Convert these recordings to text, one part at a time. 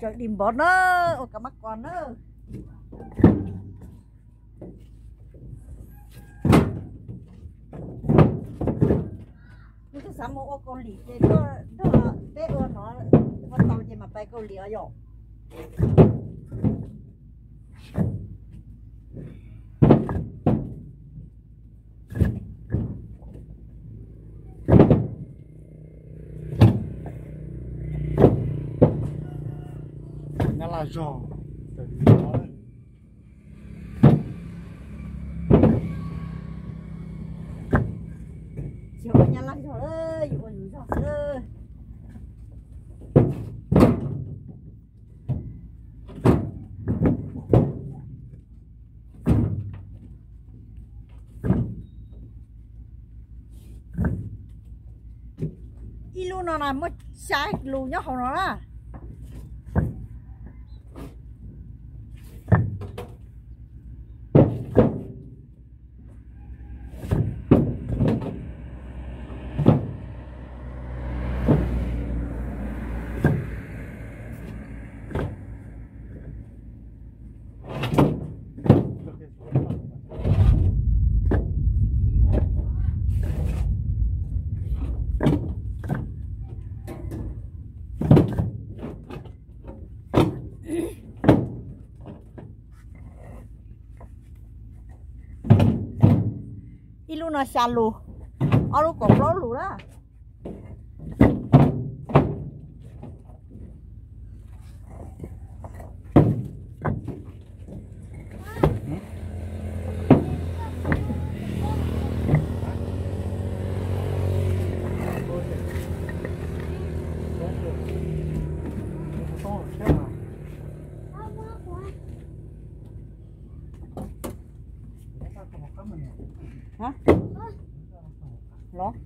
Cov di npov na, ua kav mab kos na. Nws twb xav mus ua Kaus Lim ces tuaj nrog peb ua no, ua tau ces mas pais Kaus Lim os yom. Nyab Laj zog. Tsis ua Nyab Laj zog, yus ua yus zog xwb. Ib lub no na muaj xya lus nyob hauv no na. Ib lub no xya lus, ob lub kaum plaub lus na. Los.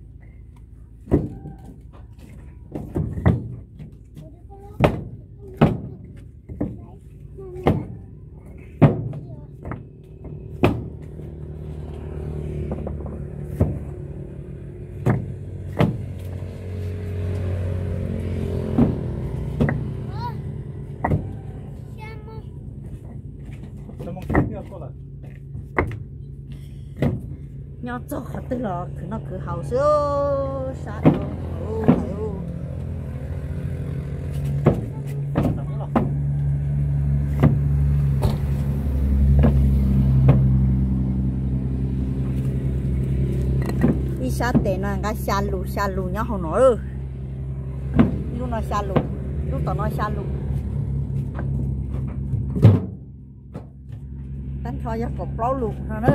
Nyob txog qhov twg los khwv noj khwv haus xwb, sab. Ib sab tes no nqa xya lus, xya lus nyob hauv no. Lub no xya lus, lub tom no xya lus. Tag nrho yog kaum plaub lus no na.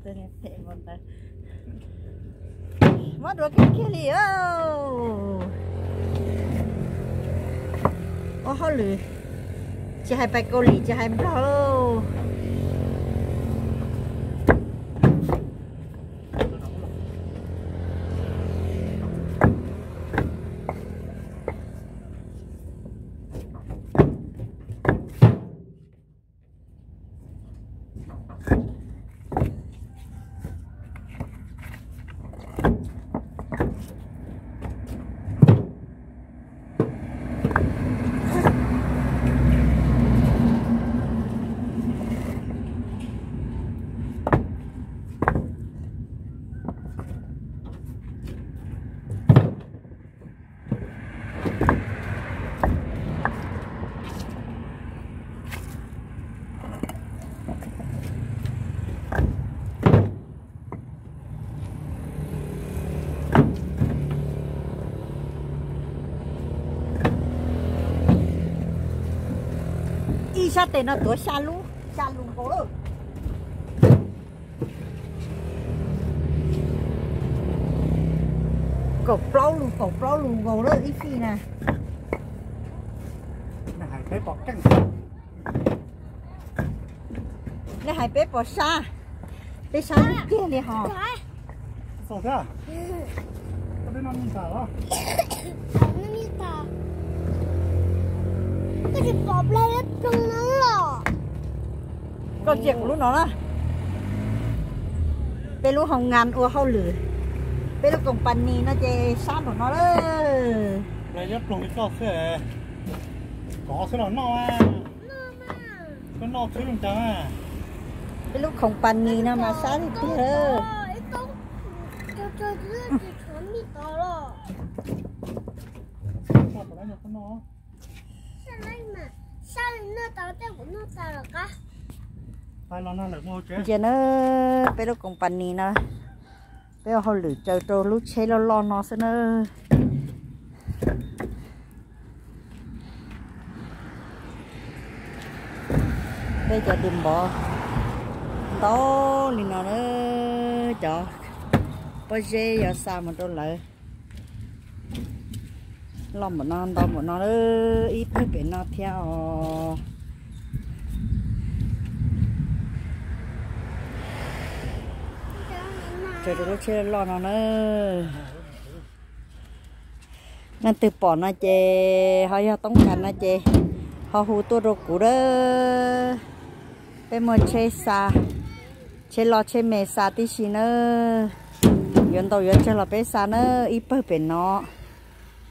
Muab dua kiag kiag li. Ua hauj lwm tsis hais pais Kaus Lim tsis hais Nplog lauj. Ib sab tes no tuav xya lub, xya lus nkaus lawm. Kaum plaub lus, kaum plaub lus nkaus lawm ib fij na. Nej hais peb pom sab, peb sab tiag tiag li hos. Koj cia kuv lub no na. Peb lub hoo nkas ua hauj lwm, peb lub company no ces sab npaum no lawm. Peb lub company no mas sab tiag tiag. Ntsia na, peb lub company no, peb ua hauj lwm tsaws rau lub tsheb loj loj no xwb na. Peb cov dws npov ntau li no na, cov pob zeb yuav xa mus rau lawv. Loj npaum no ntau npaum no, ib pawg pem no thiab os. Tsaws rau lub tsheb loj no na. Leej twg pom no ces ho yog toob kas no ces ho hu tuaj rau kuv dawb. Peb muaj tsheb xa, tsheb loj tsheb me xa tib si na. Yuav ntau yuav tsawg los peb xa na, ib pawg pem no,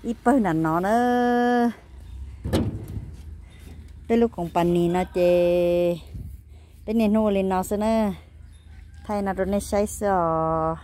ib pawg nram no na. Peb lub company no ces peb niaj hnub ua li no xwb na. Thaij no rau nej saib xwb os.